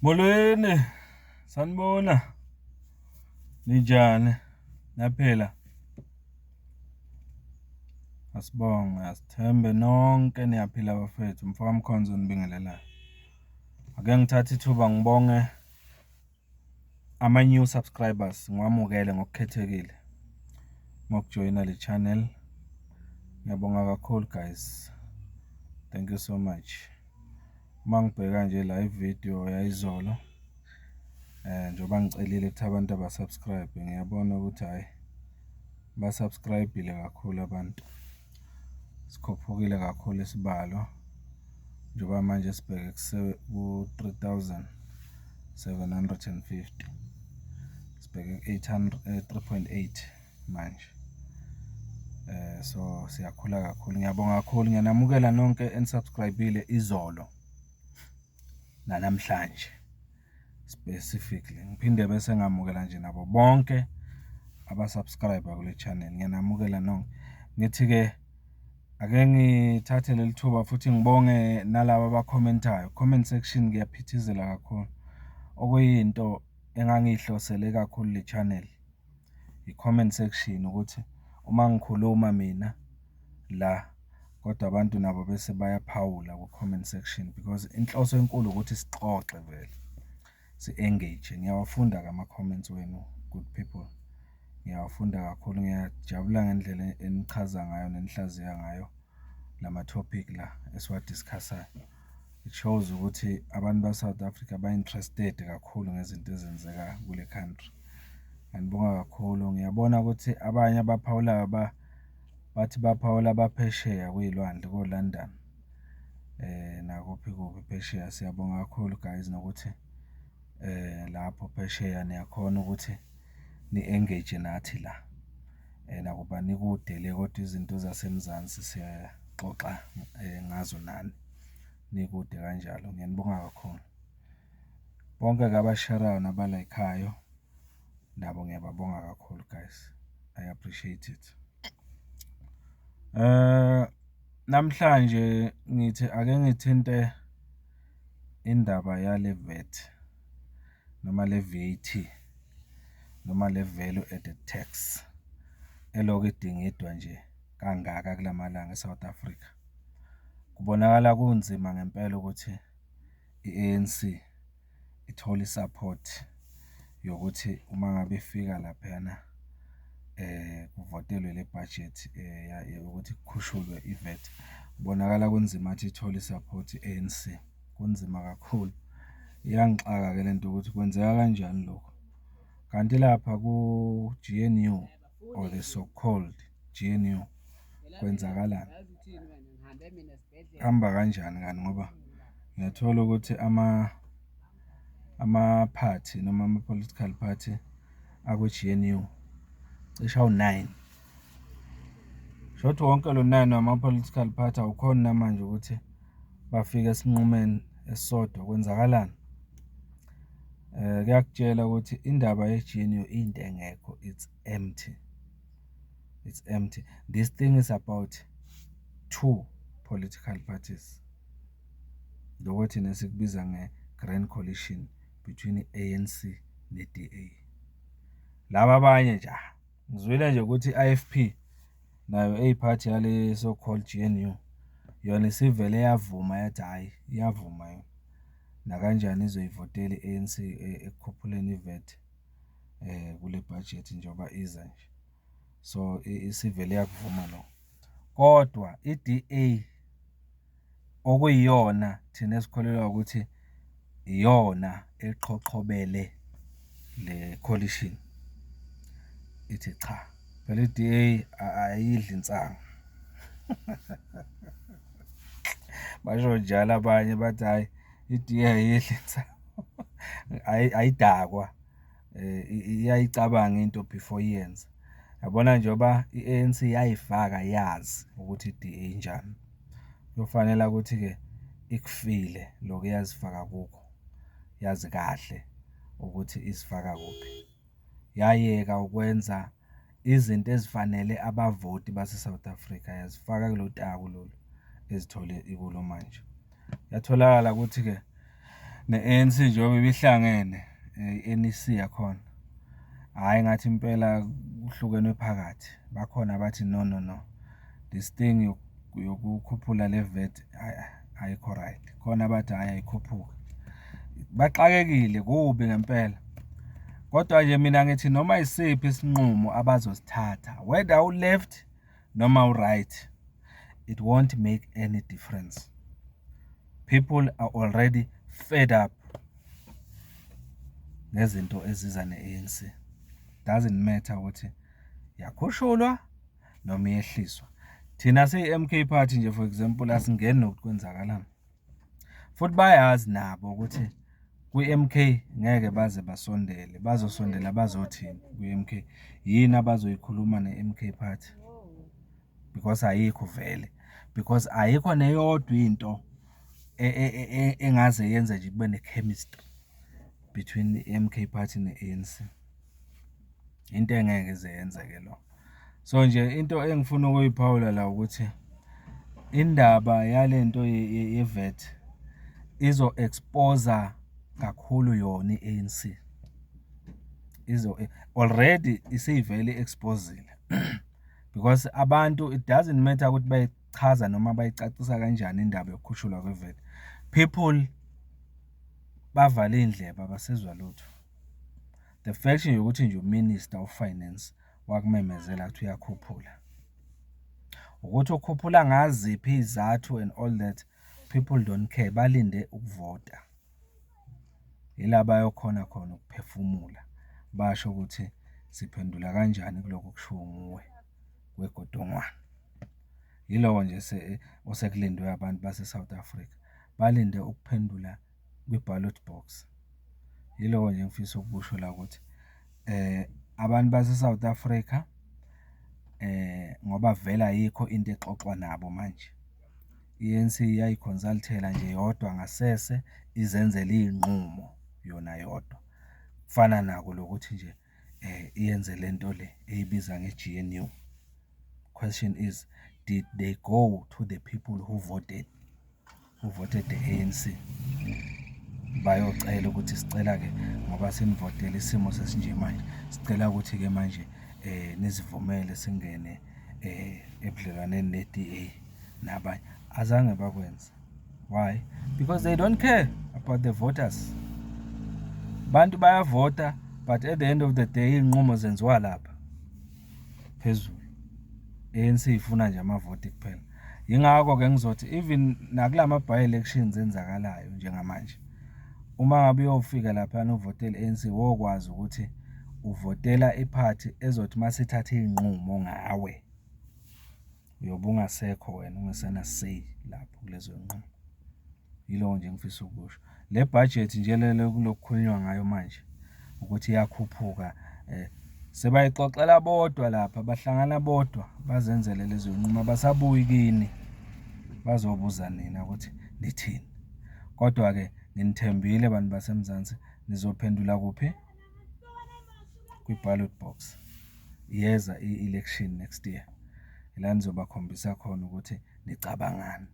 Molweni, sanibona. Ninjani? Niyaphila? Asibonge, asithembe nonke niyaphila bafethu, umfoka Mkhonza onibingelelayo. Ake ngithathe ithuba ngibonge ama-new subscribers, ngiwamukele ngokukhethekile ngokujoyina le channel. Ngiyabonga kakhulu guys, thank you so much. Uma ngibheka nje la ividiyo yayizolo, njengoba ngicelile ukuthi abantu aba-subscribe, ngiyabona ukuthi hhayi, ba-subscribe-ile kakhulu abantu. Sikhuphukile kakhulu isibalo, njengoba manje sibheke ku-3,750. Sibheke ku-eight hundred, 3.8 manje. So, siyakhula kakhulu. Ngiyabonga kakhulu, ngiyanamukela nonke eni-subscribe-ile izolo nanamhlanje specifically. Ngiphinde bese ngamukela nje nabo bonke aba-subscribe-a kule channel, ngiyanamukela nonke. Ngithi-ke ake ngithathe leli thuba futhi ngibonge nalaba abakhomentayo. Comment section kuyaphithizela kakhulu, okuyinto engangiyihlosele kakhulu le channel, i-comment section ukuthi uma ngikhuluma mina la, kodwa abantu nabo bese bayaphawula ku-comment section because inhloso enkulu ukuthi sixoxe vele, si-engage-e. Ngiyawafunda-ke ama-comments wenu, good people. Ngiyawafunda kakhulu, ngiyajabula ngendlela enichaza ngayo nenihlaziya ngayo lama-topic la esiwa-discuss-ayo. It shows ukuthi abantu ba-South Africa ba-interested kakhulu ngezinto ezenzeka kule country. Ngiyanibonga kakhulu, ngiyabona ukuthi abanye abaphawulayo bathi baphawula baphesheya kwiy'lwandle ko-London, nakuphi kuphi phesheya. Siyabonga kakhulu guys, nokuthi lapho phesheya niyakhona ukuthi ni-engage nathi la. Nakuba nikude le, kodwa izinto zaseMzansi siyaxoxa ngazo nani, nikude kanjalo. Ngiyanibonga kakhulu. Bonke-ke abasherayo naba-like-ayo, nabo ngiyababonga kakhulu guys, I appreciate it. Namhlanje ngithi ake ngithinte indaba yale VAT, noma le VAT, noma le Value Added Tax, elokhu idingidwa nje kangaka kula malanga e-South Africa. Kubonakala kunzima ngempela ukuthi i-A_N_C ithole i-support yokuthi uma ngabe ifika laphayana kuvotelwe le bhajethi yokuthi kukhushulwe i-VAT. Kubonakala kunzima ukuthi ithole i-support i-A_N_C, kunzima kakhulu. Iyangixaka-ke lento ukuthi kwenzeka kanjani lokhu. Kanti lapha ku-G_N_U or the so called G_N_U kwenzakalani? Kuhamba kanjani kani ngoba ngiyathola ukuthi ama-party noma ama-political party akwi-G_N_U cishe awu-nine. Shuthi wonke lo nine wama-political party awukhoni namanje ukuthi bafike esinqumeni esisodwa, kwenzakalani? Kuyakutshela ukuthi indaba ye-G_N_U into engekho, it's empty, it's empty. This thing is about two political parties. Lokho thina esikubiza nge-grand coalition between i-A_N_C ne-D_A. Laba abanye nje, ngizwile nje ukuthi i-I_F_P nayo eyi-part yale so called G_N_U, yona isivele yavuma yathi hhayi, iyavuma yona. Nakanjani izoyivotela i-A_N_C ekukhuphuleni i-VAT kule bhajethi njengoba iza nje. So, isivele yakuvuma lokho. Kodwa i-D_A okuyiyona thina esikholelwa ukuthi iyona eqhoqhobele le coalition, ithi cha, phela i-D_A ayidli insangu. Basho njalo abanye bathi hhayi, i-D_A ayidli insangu, ayidakwa, iyayicabanga into before iyenze. Yabona njengoba i-A_N_C yayifaka yazi ukuthi i-D_A injani, kuyofanele ukuthi-ke ikufile lokhu eyazifaka kukho, yazi kahle ukuthi izifaka kuphi. Yayeka ukwenza izinto ezifanele abavoti base-South Africa, yazifaka kulo taku lolu ezithole ikulo manje. Kuyatholakala ukuthi-ke. Ne-A_N_C njengoba ibihlangene, i-N_E_C yakhona, hhayi ngathi impela kuhlukenwe phakathi. Bakhona abathi no, no, no, this thing yokukhuphula le VAT hhayi, ayikho right, khona abathi hhayi ayikhuphuke. Baxakekile, kubi ngempela. Kodwa nje mina ngithi noma yisiphi isinqumo abazosithatha, whether u-left noma u-right, it won't make any difference. People are already fed up ngezinto eziza ne-A_N_C. Doesn't matter ukuthi iyakhushulwa noma iyehliswa. Thina siyi-M_K Party nje for example, asingeni nokuthi kwenzakalani. Futhi bayazi nabo ukuthi kwi-M_K ngeke baze basondele, bazosondela bazothini kwi-M_K? Yini abazoyikhuluma ne-M_K Party? Because ayikho vele, because ayikho neyodwa into engaze yenze nje kube ne-chemistry between i-M_K Party ne-A_N_C. Into engeke ize yenzeke leyo. So nje into engifuna ukuyiphawula la ukuthi, indaba yalento ye-VAT izo-expose-a kakhulu yona i-A_N_C. Already isivele i-expose-ile because abantu, it doesn't matter ukuthi bayichaza noma bayicacisa kanjani indaba yokukhushulwa kwe-VAT. People bavale iy'ndlebe abasezwa lutho. The fact nje ukuthi nje u-Minister of Finance wakumemezela ukuthi uyakhuphula. Ukuthi ukhuphula ngaziphi iy'zathu and all that, people don't care, balinde ukuvota. Yila abayokhona khona ukuphefumula, basho ukuthi siphendula kanjani kulokhu okushiwo nguwe weGodongwana. Yiloko nje osekulindwe abantu base-South Africa, balinde ukuphendula kwi-ballot box. Yiloko nje engifisa ukukusho la ukuthi abantu base-South Africa ngoba vele ayikho into exoxwa nabo manje. I-A_N_C iyayi-consult-ela nje yodwa ngasese, izenzele iy'nqumo yona yodwa. Kufana nako lokuthi nje iyenze lento le eyibiza nge-G_N_U. Question is, did they go to the people who voted, who voted the A_N_C? Bayocela ukuthi sicela-ke ngoba sinivotele isimo sesinje manje, sicela ukuthi-ke manje nisivumele singene ebudlelwaneni ne-D_A nabanye. Azange bakwenze. Why? Because they don't care about the voters. Abantu bayavota, but at the end of the day, iy'nqumo zenziwa lapha phezulu. I-A_N_C ifuna nje amavoti kuphela. Yingakho-ke ngizothi even nakulama by-elections enzakalayo njengamanje, uma ngabe uyofika laphayana uvotele i-A_N_C, wokwazi ukuthi uvotela iphathi ezothi uma isithatha iy'nqumo ngawe, uyobe ungasekho wena, ungasena-say lapho kulezo y'nqumo. Yiloko nje engifisa ukukusho. Le bhajethi nje le ekulokhu kukhulunywa ngayo manje, ukuthi iyakhuphuka, sebayixoxela bodwa lapha, bahlangana bodwa, bazenzele lezo y'nqumo, abasabuyi kini bazobuza nina ukuthi nithini. Kodwa-ke nginithembile bantu baseMzansi, nizophendula kuphi? Kwi-ballot box. Iyeza i-election next year, ila nizobakhombisa khona ukuthi nicabangani,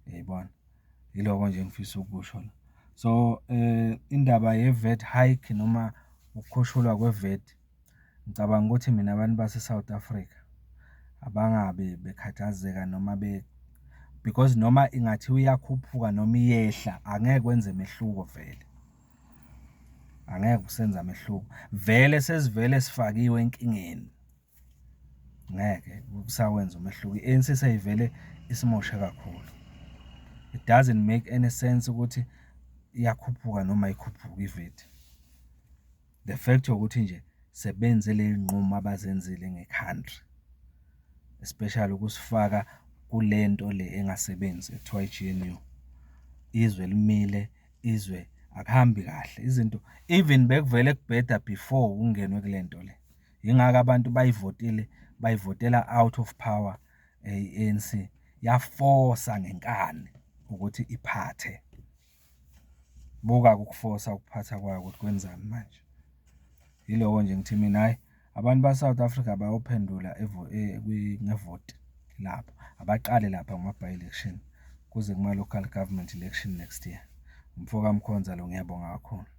uyayibona? Yiloko nje engifisa ukukusho la. So, indaba ye-VAT hike noma ukukhushulwa kwe-VAT, ngicabanga ukuthi mina abantu base-South Africa abangabe bekhathazeka noma because noma ingathiwa iyakhuphuka noma iyehla, angeke kwenze mehluko vele. Angeke kusenza mehluko. Vele sesivele sifakiwe enkingeni. Ngeke kusawenza umehluko. I-A_N_C seyivele isimoshe kakhulu. It doesn't make any sense ukuthi iyakhuphuka noma ayikhuphuki i-VAT. The fact yokuthi nje sebenze ley'nqumo abazenzile nge-country, especially ukusifaka kule nto le engasebenzi ekuthiwa i-G_N_U. Izwe limile, izwe akuhambi kahle, izinto, even bekuvele kubheda before kungenwe kule nto le. Yingakho abantu bayivotile, bayivotela out of power i-A_N_C, yafosa ngenkani ukuthi iphathe. Buka-ke ukufosa ukuphatha kwayo ukuthi kwenzani manje. Yiloko nje ngithi mina, hhayi, abantu ba-South Africa bayophendula ngevoti labo. Abaqale lapha ngama-by-election, kuze kuma-local government election next year. Umfo kaMkhonza lo, ngiyabonga kakhulu.